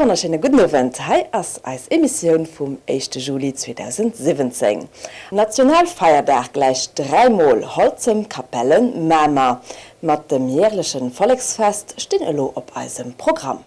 wonnerschéine gudden Owend. Hei ass eis Emissioun vum éischte Juli 2017. Nationalfeierdag gläich dräimol, Holzem, Capellen, Mamer mat dem jährlechen Volleksfest stinn elo op eisem Programm.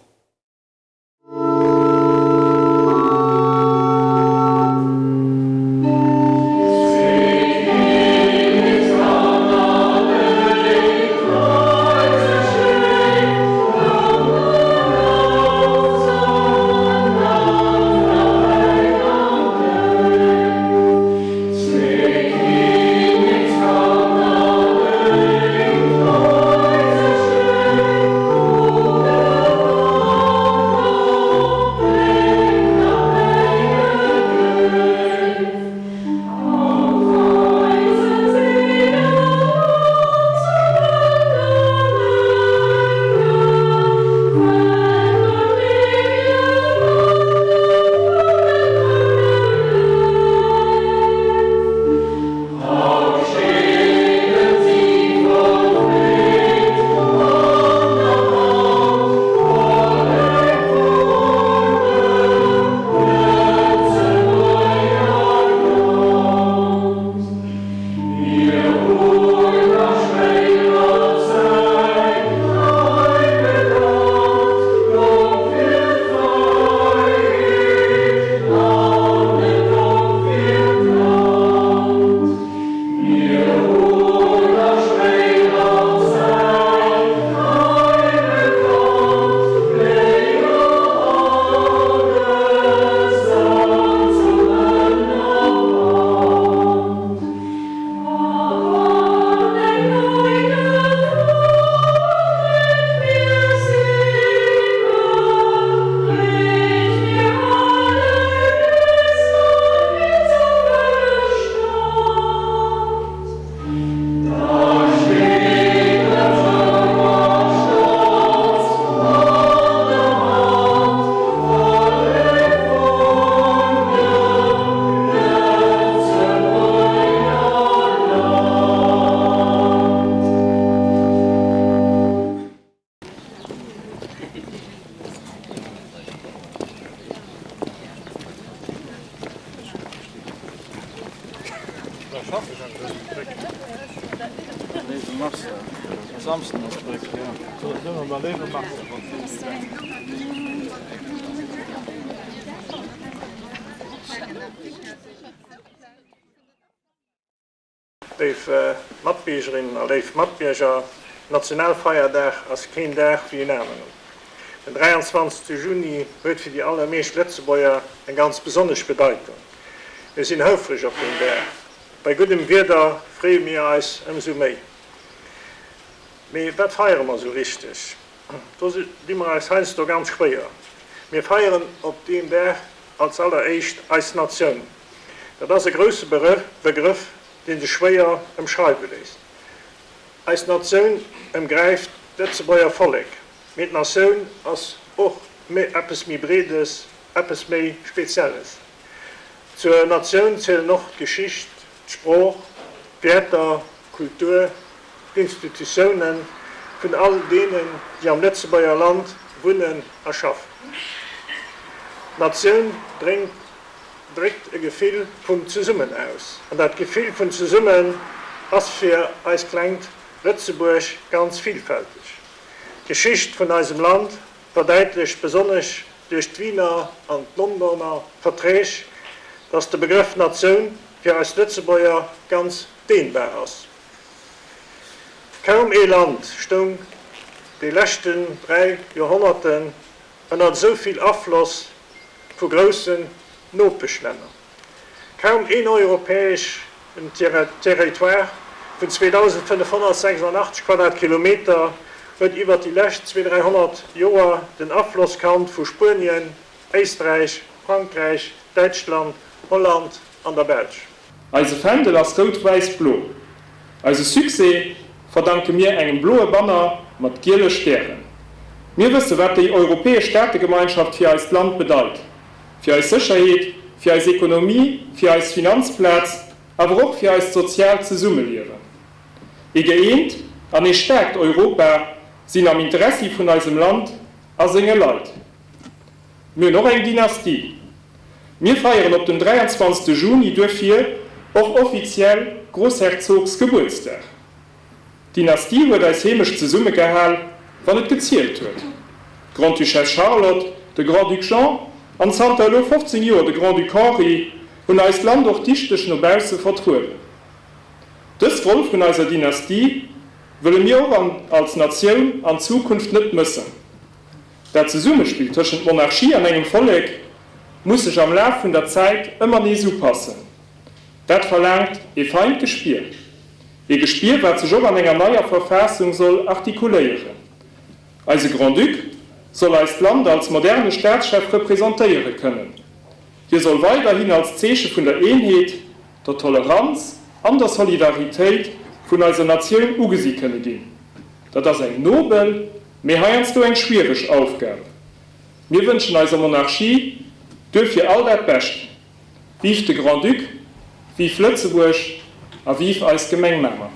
Léif Matbiergerinnen a léif Matbierger, Nationalfeierdag ass keen Dag wéi en aneren. Den 23. Juni huet fir déi allermeescht Lëtzebuerger eng ganz besonnesch Bedeitung. Mir sinn houfreg op deen Dag. Bei guddem Wieder freeë mir eis ëmsou méi. Mee wat feiere mer sou richteg? Do di mer eis heiansdo ganz schwéier. Mir feieren op deem Dag als alleréischt eis Natioun. Dat ass e grousse Begrëff, dee sech schwéier ëmschreiwe léisst. Eis Natioun ëmgräift d'Lëtzebuerger Vollek, mee d'Natioun ass och eppes méi Breedes, eppes méi Spezielles. Zur Natioun zielen och d'Geschicht, d'Sprooch, d'Wäerter, d'Kultur, d'Institutioune vun all deenen, déi am Lëtzebuerger Land wunnen a schaffen. D'Natioun dréckt e Gefill vum Zesummen aus. An dat Gefill vun Zesummen ass fir eist klengt Lëtzebuerg ganz villfälteg. D'Geschicht vun eisem Land verdäitlecht besonnesch duerch d'Wiener an d'Londoner Verträg, datt de Begrëff Natioun fir eis Lëtzebuerger ganz dehnbar ass. Kaum ee Land stoung déi leschten 3 Joerhonnerten ënnert esou vill Afloss vu groussen Nopeschlänner. Kaum een europäeschen Territoire vun 2.586 Quadratkilometer huet iwwer déi lescht zwee, 300 Joer den Afloss kannt vu Spuenien, Éisträich, Frankräich, Däitschland, Holland an der Belsch. Eise Fändel ass rout-wäiss-blo. Eise Succès verdanke mir engem bloe Banner mat giele Stären. Mir wësse wat déi europäesch Staategemeinschaft fir eist Land bedeit, fir eis Sécherheet, fir eis Ekonomie, fir eis Finanzplaz, awer och fir eist soziaalt Zesummeliewen. Ee gëeent an ee staarkt Europa sinn am Interessi vun eisem Land a senge Leit. Mir hunn och eng Dynastie. Mir feieren op dem 23. Juni duerfir och offiziell Grossherzogsgebuertsdag. D'Dynastie huet eis Heemecht zesummegehal, wann et gezielt huet. D'Grande-Duchesse Charlotte, de Grand-Duc Jean an zanter elo 15 Joer de Grand-Duc Henri hunn eist Land och dichteg no bausse vertrueden. Dës Roll vun eiser Dynastie wëlle mir och an als Natioun an Zukunft net mëssen. Dat Zesummespill tëschent Monarchie an engem Vollek muss sech am Laf vun der Zäit ëmmer nees upassen. Dat verlaangt ee feint Gespier. Ee Gespier, wat sech och an enger neier Verfassung soll artikuléieren. Eise Grand-Duc soll eist Land als moderne Staatschef representéiere kënnen. Hie soll weiderhin als Zeeche vun der Eenheet, der Toleranz an der Solidaritéit vun eiser Natioun ugesi kënne ginn. Dat ass eng nobel, mee heiansdo eng schwiereg Aufgab. Mir wënschen eiser Monarchie duerfir all dat Bescht. Vive de Grand-Duc, vive Lëtzebuerg a vive eis Gemeng Mamer!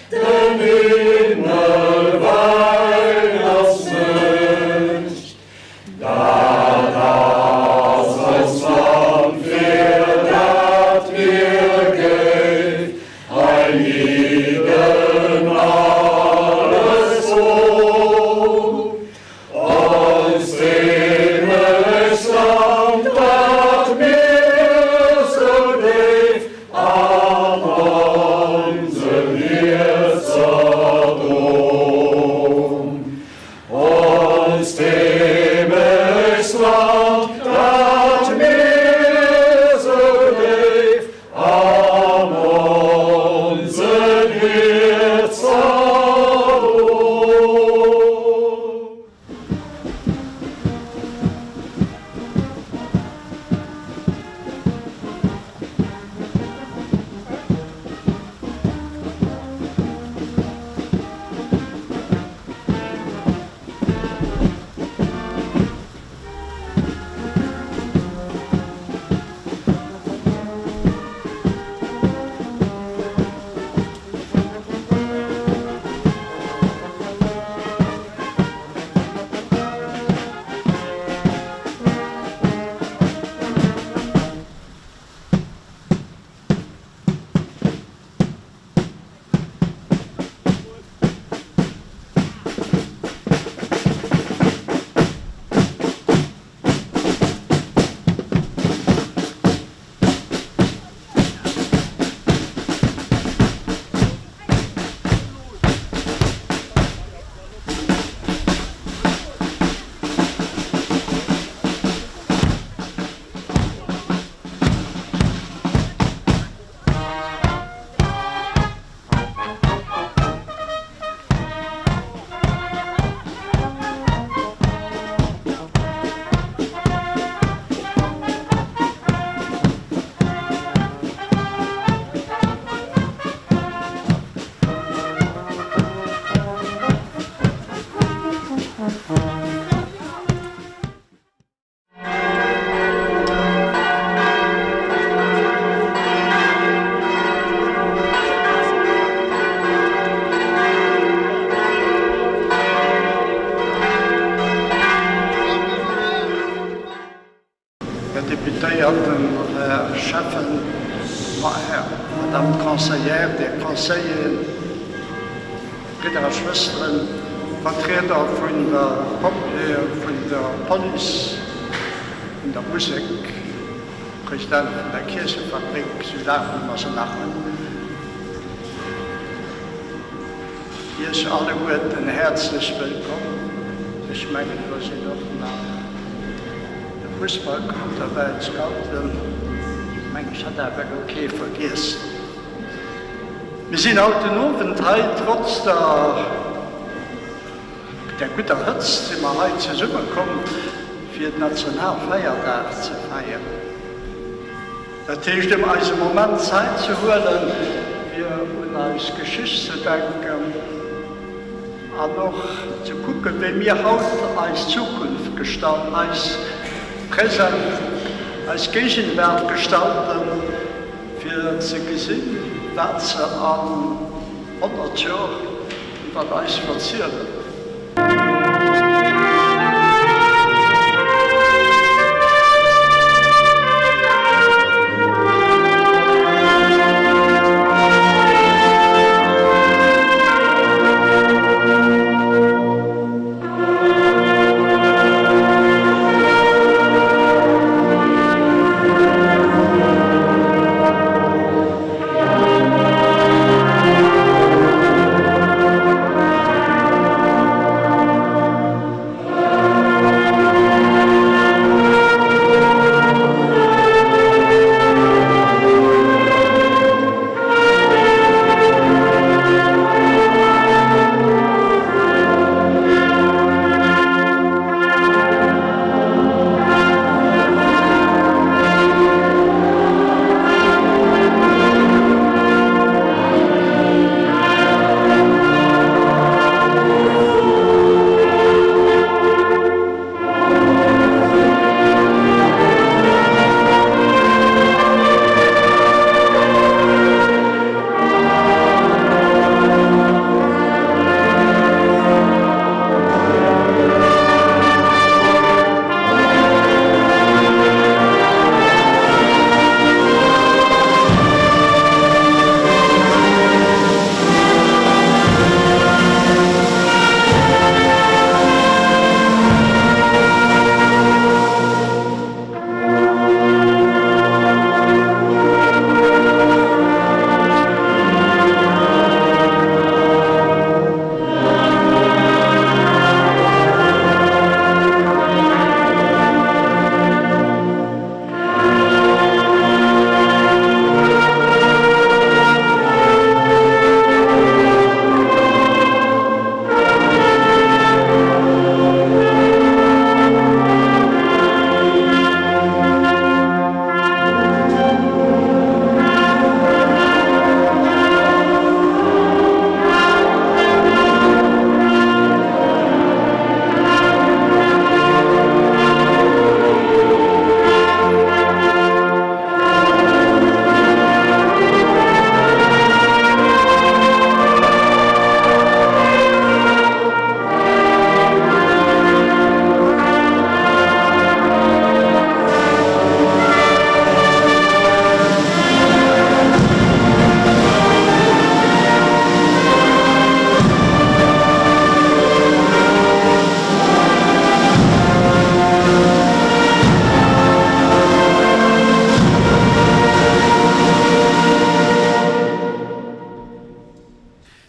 Den Himmel Weihnachtsmönch, Dat ass ons Land, fir dat mir géif heihieden alles won. Ons Heemechtsland, dat mir sou déif an onsem Hierzer don. Onst Heemechtsland, dat mir sou déif an onsem Hierzer don. Här Deputéierten, Här Schäffen, Här, Madame Conseillère, Dir Conseilleren, Bridder a Schwësteren, Vertrieder vun der Pompjeeë, vun der Police, vun der Musek, President vun der Kierchefabrik, sou laang wéi mer se nach hunn, Iech alleguerten häerzlech wëllkomm. Ech mengen, do sinn och nach de Fussballclub derbäi, d'Scouten. Ech mengen, ech hätt awer elo kee vergiess. Mir sinn haut den Owend hei, trotz der der gudder Hëtzt si mer hei zesumme komm, fir den Nationalfeierdag ze feieren. Dat heescht, ëm eis e Moment Zäit ze huelen, fir un eis Geschicht ze denken. An och ze kucken, wéi mir haut eis Zukunft gestalten, eis Present, eis Géigenwaart gestalten, fir ze gesinn, wat se an 100 Jor iwwer eis verzielen.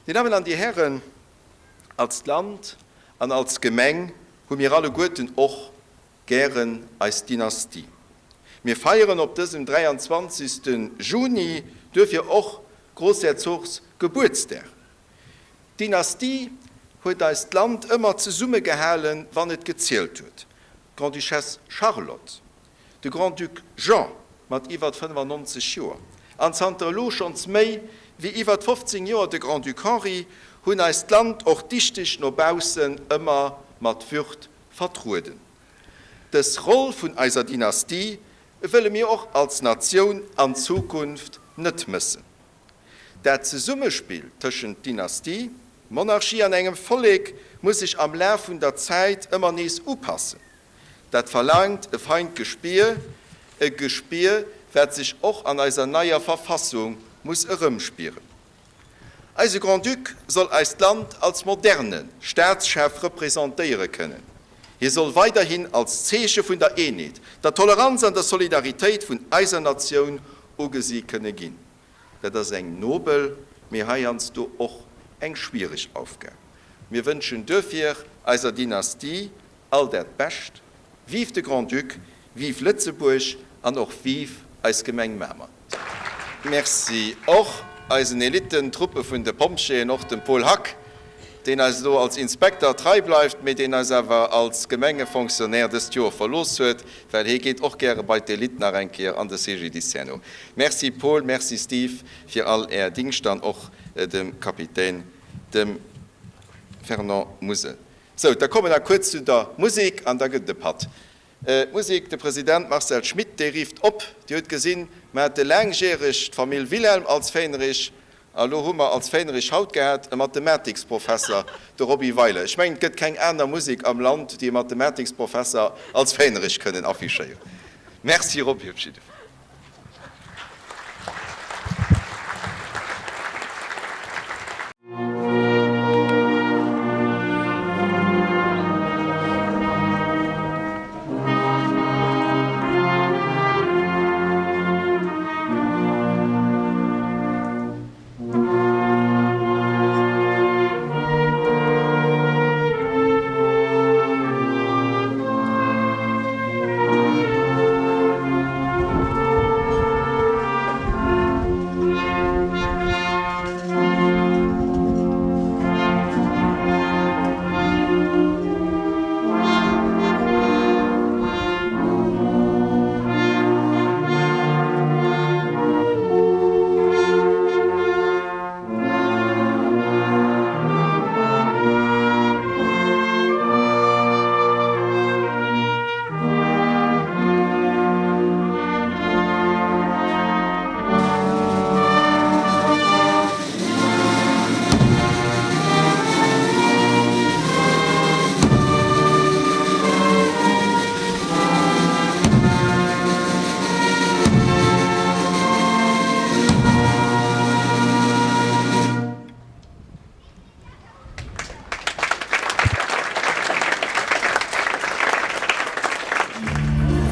Dir Dammen an Dir Hären, als Land an als Gemeng hu mir alleguerten och gären eis Dynastie. Mir feieren op dësem 23. Juni duerfir och Grossherzogs Gebuertsdag. D'Dynastie huet eist Land ëmmer zesummegehalen, wann et gezielt huet. D'Grande-Duchesse Charlotte, de Grand-Duc Jean mat iwwert 95 Joer an zanter elo schonns méi wéi iwwert 15 Joer de Grand-Duc Henri hunn eist Land och dichteg no baussen ëmmer mat Würd vertrueden. Dës Roll vun eiser Dynastie wëlle mir och als Natioun an Zukunft net mëssen. Dat Zesummespill tëschent Dynastie, Monarchie an engem Vollek muss sech am Laf vun der Zäit ëmmer nees upassen. Dat verlaangt e feint Gespier, e Gespier, wat sech och an eiser neier Verfassung muss erëmspieren. Eise Grand-Duc soll eist Land als moderne Staatschef representéiere kënnen. Hie soll weiderhin als Zeeche vun der Eenheet, der Toleranz an der Solidaritéit vun eiser Natioun ugesi kënne ginn. Dat ass eng nobel, mee heiansdo och eng schwiereg Aufgab. Mir wënschen duerfir eiser Dynastie all dat Bescht. Vive de Grand-Duc, vive Lëtzebuerg an och vive eis Gemeng Mamer. Merci och eisen Eliten, Truppe vun de Pompjeeën, och dem Paul Hack, deen eis elo als Inspekter trei bleift, mee deen eis awer als Gemengefonctionnaire dëst Joer verlooss huet, well hee geet och gäre bei d'Elite nach eng Kéier an de CGDIS herno. Merci Paul, merci Steve fir all Är Dingschter an och dem Kapitän, dem. Fernand Musel. Sou, da komme mer kuerz zu der Musek an da gëtt et e Patt. D'Musek, de President Marcel Schmit, dee rífft op, Dir hutt gesinn, mer hate laangjäreg d'Famill Wilhelm als Fähnerich a lo hu mer als Fähnerich haut gehat e Mathematiksprofesser, de Roby Weiler. Ech mengen, et gëtt keng aner Musek am Land, déi e Mathematiksprofesser als Fähnerich kënnen affichéieren. Merci Roby op jidde Fall.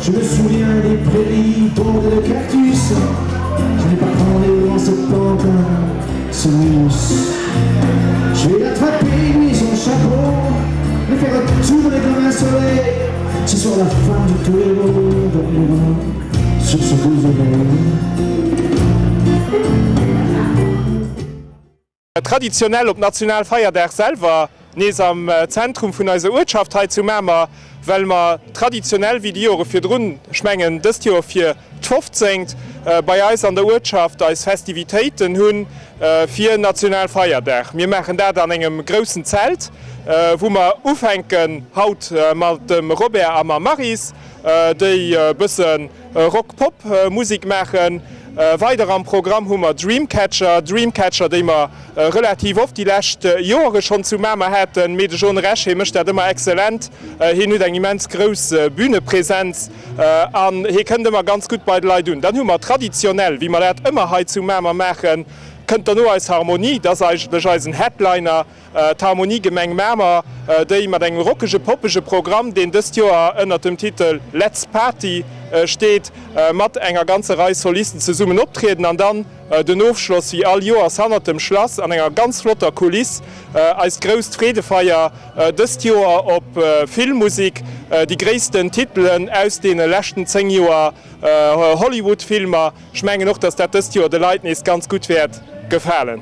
Je me souviens des prairies bordées de cactus Je n'ai pas grandi dans cette pente sous Je vais l'attraper, lui son chapeau Le faire tourner comme un soleil Ce soir la femme de tous les mots dormira sur ce beau oreilles. Traditionell op Nationalfeierdag selwer nees am Zentrum vun eiser Uertschaft hei zu Mamer, well mer traditionell wéi déi Jore virdrun, ech mengen dëst Joer fir d'fofzéngt, bei eis an der Uertschaft eis Festivitéiten hu fir Nationalfeierdag. Mir maachen dat an engem groussen Zelt, wou mer ufänken haut mat dem Robert a mam Maryse, déi e bësse Rock-Pop Musek maachen. Weider am Programm hu mer Dreamcatcher, Dreamcatcher déi mer relativ oft déi lescht Joere schonn zu Mamer haten. Mee de John Rech, hie mécht dat ëmmer excellent. Hien huet eng immens grouss Bünepresenz an hie kënnt ëmmer ganz gutt bei de Leit un. Dann hu mer traditionell, wéi mer dat ëmmer hei zu Mamer maachen, kënnt derno eis Harmonie, dat ass eigentlech eisen Headliner. D'Harmonie Gemeng Mamer, déi mat engem rockege, poppege Programm, deen dëst Joer ënnert dem Titel Let's Party steet, mat enger ganzer Rei Solisten zesummen optrieden. An dann den Ofschloss, wéi all Joers, hannert dem Schlass an enger ganz flotter Kuliss, eist grousst Freedefeier, dëst Joer op Filmmusik, déi gréissten Titelen aus deene leschten 10 Joer Hollywood-Filmer. Ech mengen och, dass dat dëst Joer de Leit nees ganz gutt wäert gefalen.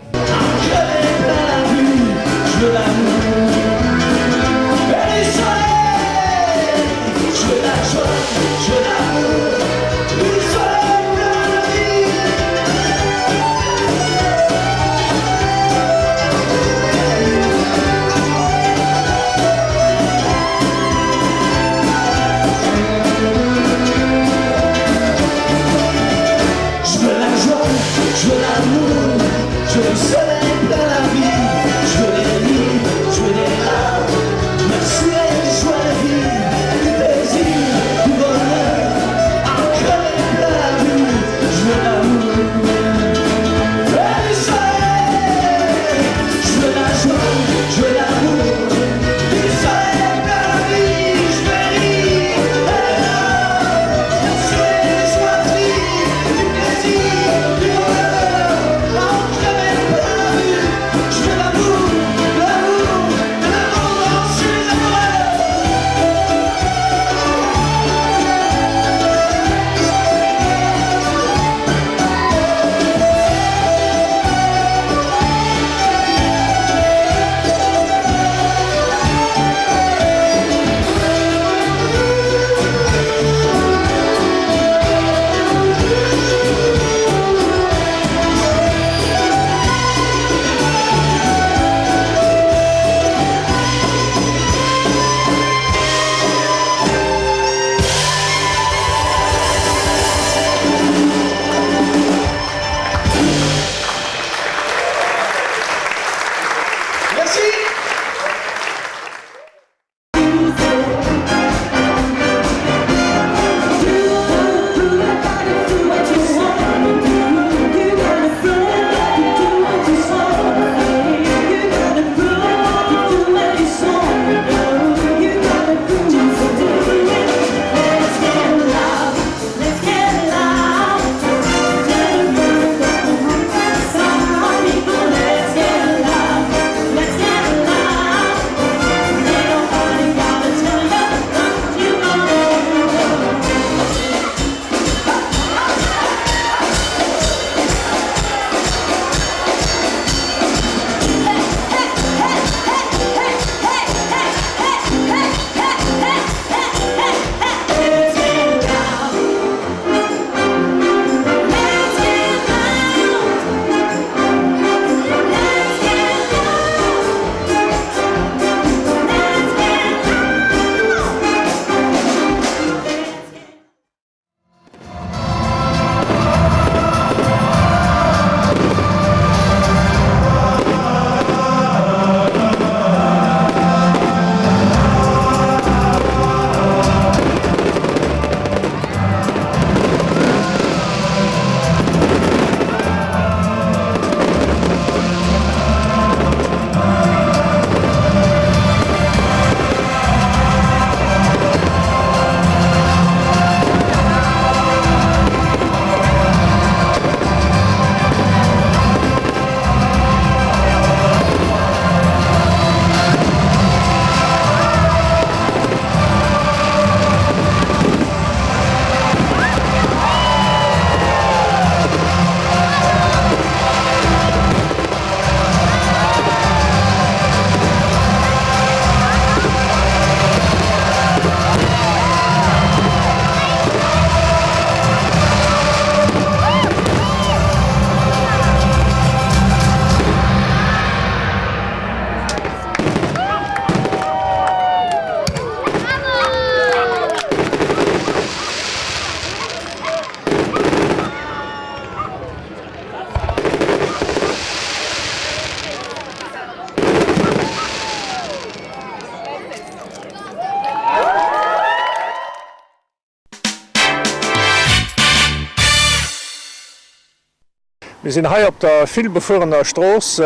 Mir sinn hei op der vill befuerener Strooss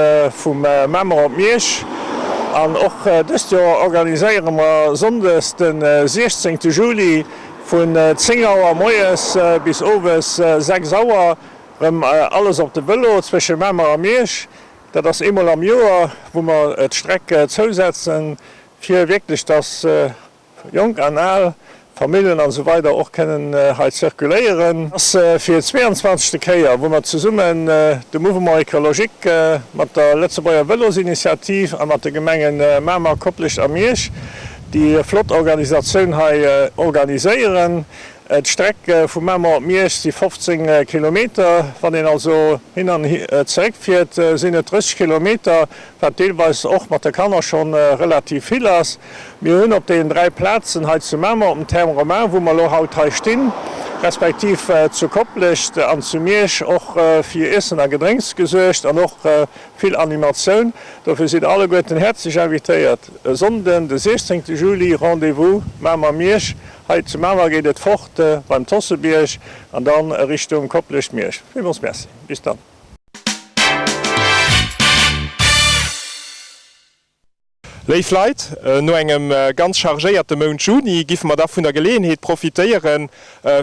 vu Mamer op Miersch an och dëst Joer organiséiere mer Sonndes de 16 Juli vun 10 Auer moies bis owes 6 Auer rëm alles op de Vëlo zwësche Mamer a Miersch. Dat ass eemol am Joer wou mer d'Streck zousetzen fir wierklech dass Jonk an al, Famillen an esou weider och kënnen hei zirkuléieren. Ass fir 22. Kéier, wou mer zesummen de Mouvement Ecologique mat der Lëtzebuerger Vëlosinitiativ a mat de Gemengen Mamer, Koplescht a Miersch déi flott Organisatioun hei organiséieren. D'Streck vu Mamer op Miersch si 15 Kilometer. Wann een also hin an zeréck fiert, sinn et 30 Kilometer, wat deelweis och mat de Kanner scho relativ vill ass. Mir hunn op deenen 3 Plazen hei zu Mamer, op dem Terme Romain, wou mer elo haut hei stinn, respektiv zu Koplescht an zu Miersch och fir Iessen a Gedrénks gesuergt an och vill Animatioun. Dofir sidd alleguerten häerzlech invitéiert e Sonnden, de 16 Juli, Rendez-vous Mamer-Miersch. Hei zu Mamer geet et fort beim Tossebierg an dann Richtung Koplescht-Miersch. Villmools Merci. Bis dann. Léif Leit, no engem ganz chargéierte Mount Juni giffe mer da vun der Geleeënheet profitéieren,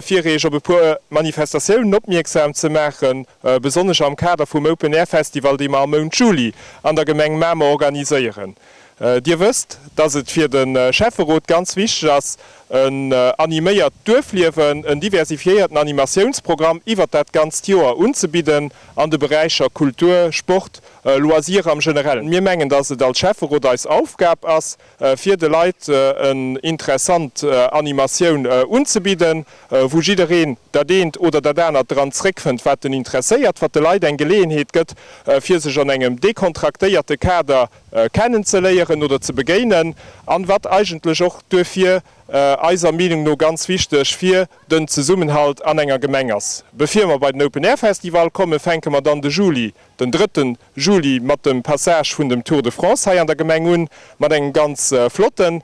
fir Iech op e puer Manifestatiounen opmierksam ze maachen, besonnesch am Kader vum Open Air Festival, dee mer am Mount Juli an der Gemeng Mamer organiséieren. Dir wësst, dass et fir de Schäfferot ganz wichteg ass, en animéiert Duerfliewen, en diversifiéierten Animatiounsprogramm iwwert dat ganzt Joer unzebidden an de Beräicher Kultur, Sport, Loisirs am Generellen. Mir mengen, dass et als Schäfferot eis Aufgab ass, fir de Leit en interessant Animatioun unzebidden, wou jiddereen dat eent oder dat anert dran zréckfënnt, wat en interesséiert, wat de Leit eng Geleeënheet gëtt, fir sech an engem dekontraktéierte Kader kennen ze léieren oder ze begéinen, an wat eigentlech och duerfir eiser Meenung no ganz wichteg fir den Zesummenhalt an enger Gemeng ass. Bevir mer bei den Open Air Festival kommen, fänke mer dann de Juli, den drëtten Juli mat dem Passage vun dem Tour de France hei an der Gemeng un, mat engem ganz flotten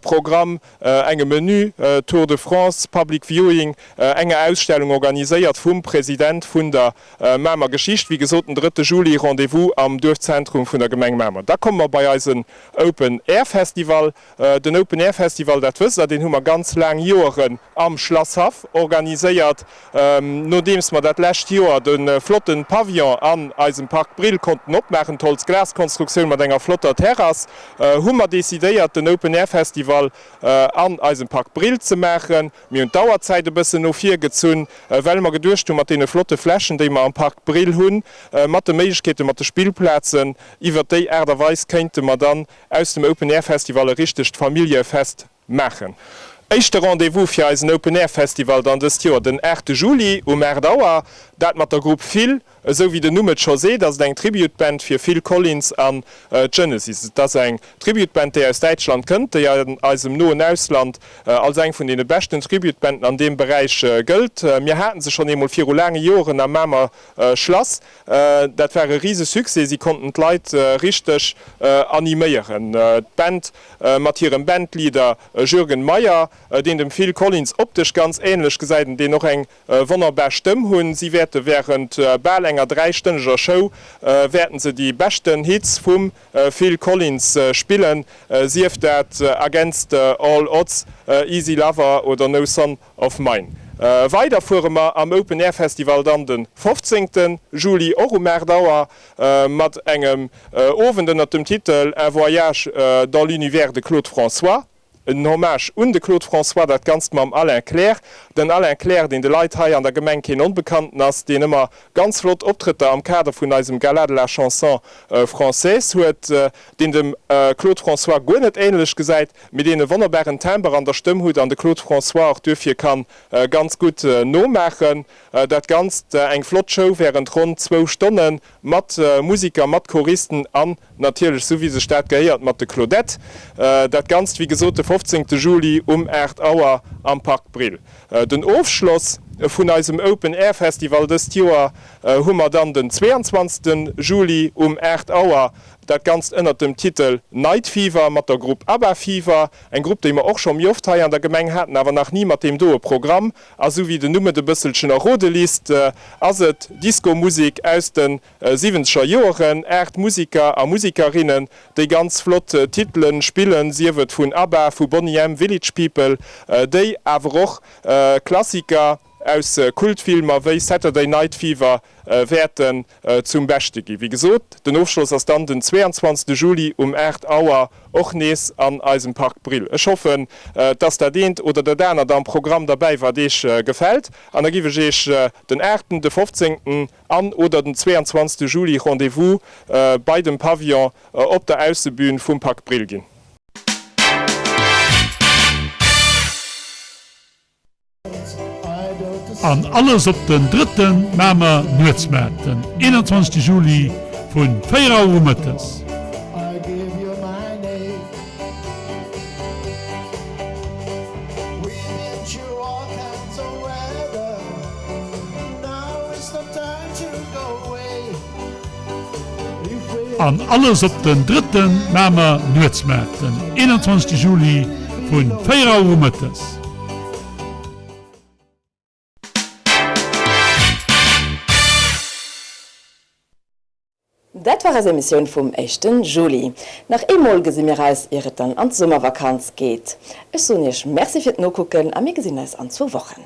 Programm, engem Menu Tour de France, Public Viewing, enger Ausstellung organiséiert vum President vun der Mamer Geschicht, wéi gesot den drëtte Juli, Rendez-vous am Duerfzentrum vun der Gemeng Mamer. Da komme mer bei eisen Open Air Festival. Den Open Air Festival, dat wësst der, deen hu mer ganz laang Joeren am Schlasshaff organiséiert. Nodeems mer dat lescht Joer de flotten Pavillon an eisem Park Brill konnten opmaachen, d'Holz-Glas-Konstruktioun mat enger flotter Terrass, hu mer decidéiert den Open Air Festival an eisem Park Brill ze maachen. Mir hunn d'Auerzäit e bëssen no vir gezunn, well mer geduecht hunn, mat deene flotte Flächen, déi mer am Park Brill hunn, mat de Méiglechkeeten, mat de Spillplazen, iwwert déi Aart a Weis kéinte mer dann aus dem Open Air Festival e richtegt Familljefest maachen. Éischte Rendez-vous fir eisen Open Air Festival dann dëst Joer den 8 Juli um 8 Auer, dat mat der Grupp Phil. Esou wéi den Numm et scho seet, ass et eng Tribute Band fir Phil Collins an Genesis. Et ass eng Tribute Band, déi aus Däitschland kënnt, déi an eisem noen Ausland als eng vun deene beschten Tribute Banden an deem Beräich gëllt. Mir haten se schonn eemol viru laange Joeren am Mamer Schlass. Dat war e rise Succès, si konnten d'Leit richteg animéieren. D'Band mat hirem Bandleader Jürgen Meyer, deen dem Phil Collins optesch ganz änlech gesäit an deen och eng wonnerbar Stëmm hunn. Si wäerte wärend bal enger dräistënneger Show wäerten se déi beschten Hits vum Phil Collins spillen, sief dat Against All Odds, Easy Lover oder No Son of Mine. Weider fuere mer am Open Air Festival dann de 15 Juli och um 8 Auer mat engem Owend ënnert dem Titel Un voyage dans l'univers de Claude François. En Hommage un de Claude François, dat Ganzt mam Alain Clair. Den Alain Clair, deen de Leit hei an der Gemeng keen Onbekannten ass, deen ëmmer ganz flott Optrëtter am Kader vun eisem Gala de la Chanson Française huet, deen dem Claude François guer net ähnlech gesäit, mee deen e wonnerbaren Timbre an der Stëmm hutt an de Claude François och duerfir kann ganz gutt nomaachen. Dat Ganzt eng flott Show während ronn zwou Stonnen mat Musiker, mat Choristen an Natierlech, sou wéi sech dat gehéiert, mat de Claudette. Dat Ganzt, wéi gesot, de 15 Juli um 8 Auer am Park Brill. Den Ofschloss. vun eisem Open Air Festival dëst Joer hu mer dann den 22 Juli um 8 Auer. Dat Ganzt ënnert dem Titel Night Fever mat der Grupp Abba Fever, eng Grupp déi mer och scho méi oft hei an der Gemeng haten, awer nach ni mat deem doe Programm. A sou wéi den Numm et e bësselchen errode lisst, ass et Disco-Musek aus de siwwenzeger Joeren. 8 Musiker a Musikerinnen, déi ganz flott Titelen spillen, sief et vun Abba, vu Boney M, Village People, déi awer och Klassiker aus Kultfilmer wéi Saturday Night Fever wäerten zum Beschte ginn. Wéi gesot, den Ofschloss ass dann den 22 Juli um 8 Auer, och nees an eisem Park Brill. Ech hoffen, dass dat eent oder dat anert am Programm derbäi wat Eech gefält an da giff ech Eech den 8., de 15. An oder den 22 Juli Rendez-vous bei dem Pavillon op der Aussebühn vum Park Brill ginn. An alles op den drëtten Mamer Nuetsmaart den 21 Juli vun 4 Auer u mëttes. An alles op den drëtten Mamer Nuetsmaart den 21 Juli vun 4 Auer u mëttes. Dat war eis Emissioun vum éischten Juli. Nach eemol gesi mir eis ier et dann an d'Summervakanz geet. Ech soen iech Merci fir d'Nokucken a mir gesinn eis an zwou Wochen.